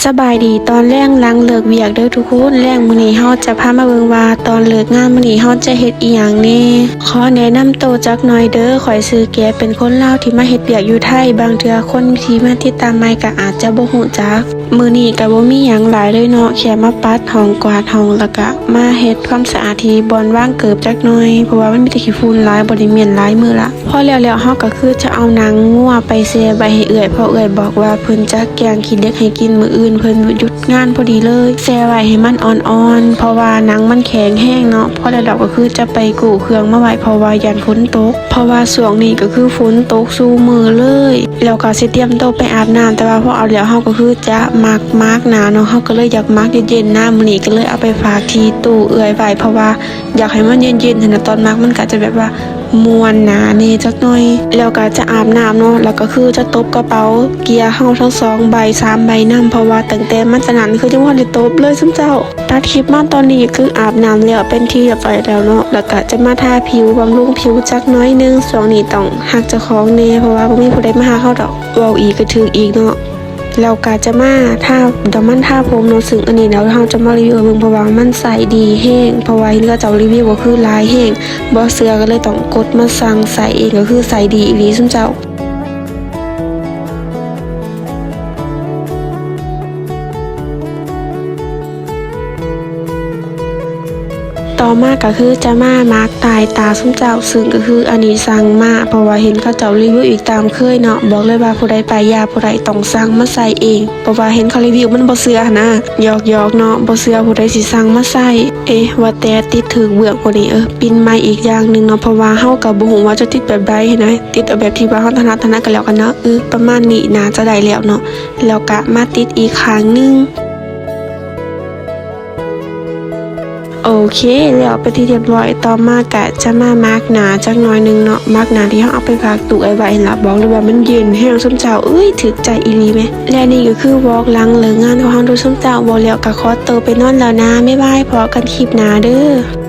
ສະບາຍດີຕອນແລງຫຼັງເລີກວຽກເດີທຸກຄົນ. ແລງມື້ນີ້ເຮົາຈະພາມາເບິ່ງວ່າຕອນເລີກງານມື້ນີ້ເຮົາຈະເຮັດອີ່ຫຍັງແດ່. ຂໍແນະນຳໂຕຈັກໜ່ອຍເດີ, ຂ້ອຍຊື່ແກເປັນຄົນລາວທີ່ມາເຮັດວຽກຢູ່ໄທ. ບາງເທື່ອຄົນທີ່ມາຕິດຕາມໃໝ່ກໍອາດຈະບໍ່ຮູ້ຈັກ. ມື້ນີ້ກໍບໍ່ມີຫຍັງຫຼາຍເລີຍເນາະ, ແຄ່ມາປັດຫ້ອງ, ກວາດຫ້ອງ ແລ້ວກໍມາເຮັດຄວາມສະອາດທີ່ບ່ອນວາງເກີບຈັກໜ່ອຍ, ເພາະວ່າມັນມີແຕ່ຂີ້ຝຸ່ນຫຼາຍ, ບໍ່ໄດ້ມ້ຽນຫຼາຍມື້ລະ. ພໍແລ້ວໆ ເຮົາກໍຄືຈະເອົາໜັງງົວໄປແຊ່ໄວ້ໃຫ້ເອື້ອຍ, ເພາະເອື້ອຍບອກວ່າເພິ່ນຈະແກງຂີ້ເຫຼັກໃຫ້ກິນ, ມື້ອື່ນເພິ່ນຢຸດງານພໍດີເລີຍ. ແຊ່ໄວ້ໃຫ້ມັນອ່ອນໆ ເພາະວ່າໜັງມັນແຂງແຮງເນາະ. ພໍແລ້ວໆ ກໍຄືຈະໄປກູ້ເຄື່ອງມາໄວ້ ເພາະວ່າຢ້ານຝົນຕົກ, ເພາະວ່າຊ່ວງນີ້ກໍຄືຝົນຕົກສູ່ມື້ເລີຍ. ແລ້ວກໍຊິຕຽມໂຕໄປອາບນ້ຳ, ແຕ່ວ່າພໍອາບແລ້ວເຮົາກໍຄືຈະໝັກ, ໝາກໜ້າເນາະ, ເຮົາກໍເລີຍຢາກໝັກເຢັນໆ ນະ. ມື້ນີ້ກໍເລີຍເອົາໄປຝາກທີ່ຕູ້ເອື້ອຍໄວ້, ເພາະວ່າ ຢາກໃຫ້ມັນເຢັນໆ ຫັ້ນນະ, ຕອນໝັກມັນກໍຈະແບບວ່າມ່ວນໜ້າແດ່ຈັກໜ່ອຍ. ແລ້ວກໍຈະອາບນ້ຳເນາະ, ແລ້ວກໍຄືຈະຕົບກະເປົາເກຍເຮົາທັງສອງໃບສາມໃບນຳ, ເພາະວ່າຕັ້ງແຕ່ມາແຕ່ນັ້ນຄືຍັງບໍ່ທັນໄດ້ຕົບເລີຍຊຸມເຈົ້າ. ຕັດຄລິບມາຕອນນີ້ຄືອາບນ້ຳແລ້ວເປັນທີ່ຮຽບຮ້ອຍແລ້ວເນາະ, ແລ້ວກໍຈະມາທາຜິວບຳລຸງຜິວຈັກໜ້ອຍໜຶ່ງ. ຊ່ວງນີ້ຕ້ອງຮັກເຈົ້າຂອງແດ່, ເພາະວ່າບໍ່ມີຜູ້ໃດມາຮັກເຮົາດອກ. ເວົ້າອີກກໍຖືກອີກເນາະ. ແລ້ວກໍຈະມາທານ້ຳມັນທາຜົມເນາະ, ຊຶ່ງອັນນີ້ແລ້ວເຮົາຈະມາຣີວິວໃຫ້ເບິ່ງ ເພາະວ່າມັນໃຊ້ດີແຮງ, ເພາະວ່າເຫັນເຂົາເຈົ້າຣີວິວກໍຄືຫຼາຍແຮງ, ບໍ່ເຊື່ອກໍເລີຍຕ້ອງກົດມາສັ່ງໃຊ້ເອງ, ກໍຄືໃຊ້ດີອີ່ຫຼີຊຸມເຈົ້າ. ຕໍ່ມາກໍຄືຈະມາໝາກໃຕ້ຕາຊຸມເຈົ້າ, ຊຶ່ງກໍຄືອັນນີ້ສັ່ງມາ ເພາະວ່າເຫັນເຂົາເຈົ້າຣີວິວອີກຕາມເຄີຍເນາະ. ບອກເລີຍວ່າຜູ້ໃດປ້າຍຢາບໍ່ໄດ້ຕ້ອງສັ່ງມາໃສ່ເອງ, ເພາະວ່າເຫັນເຂົາຣີວິວມັນບໍ່ເຊື່ອຫັ້ນນະ. ຫຍອກໆ ເນາະ, ບໍ່ເຊື່ອຜູ້ໃດຊິສັ່ງມາໃສ່. ເອະ ວ່າແຕ່ຕິດຖືກເບື້ອງບໍ່ນີ້? ເອີ ປິ່ນໃໝ່ອີກຢ່າງໜຶ່ງເນາະ, ເພາະວ່າເຮົາກໍບໍ່ຮູ້ວ່າຈະຕິດແບບໃດຫັ້ນນະ. ຕິດເອົາແບບທີ່ວ່າເຮົາຖະໜັດ, ຖະໜັດກໍແລ້ວກັນເນາະ. ເອີ ປະມານນີ້ໜ້າຈະໄດ້ແລ້ວເນາະ. ແລ້ວກະມາຕິດອີກຂ້າງໜຶ່ງ. ໂອເຄ ແລ້ວເປັນທີ່ຮຽບຮ້ອຍ. ຕໍ່ມາກະຈະມາໝາກໜ້າຈັກໜ້ອຍໜຶ່ງເນາະ, ໝາກໜ້າທີ່ເຮົາເອົາໄປຝາກຕູ້ອ້າຍໄວ້ຫັ້ນລະ. ບອກເລີຍວ່າມັນເຢັນແຮງຊຸມເຈົ້າ, ເອີຍ ຖືກໃຈອີ່ຫຼີແມ. ແລະນີ້ກໍຄືວອກຫຼັງເລີກງານຂອງເຮົາເດີຊຸມເຈົ້າ. ເວົ້າແລ້ວກໍຂໍໂຕໄປນອນແລ້ວນະ, ບາຍບາຍ, ພໍ້ກັນຄລິບໜ້າເດີ.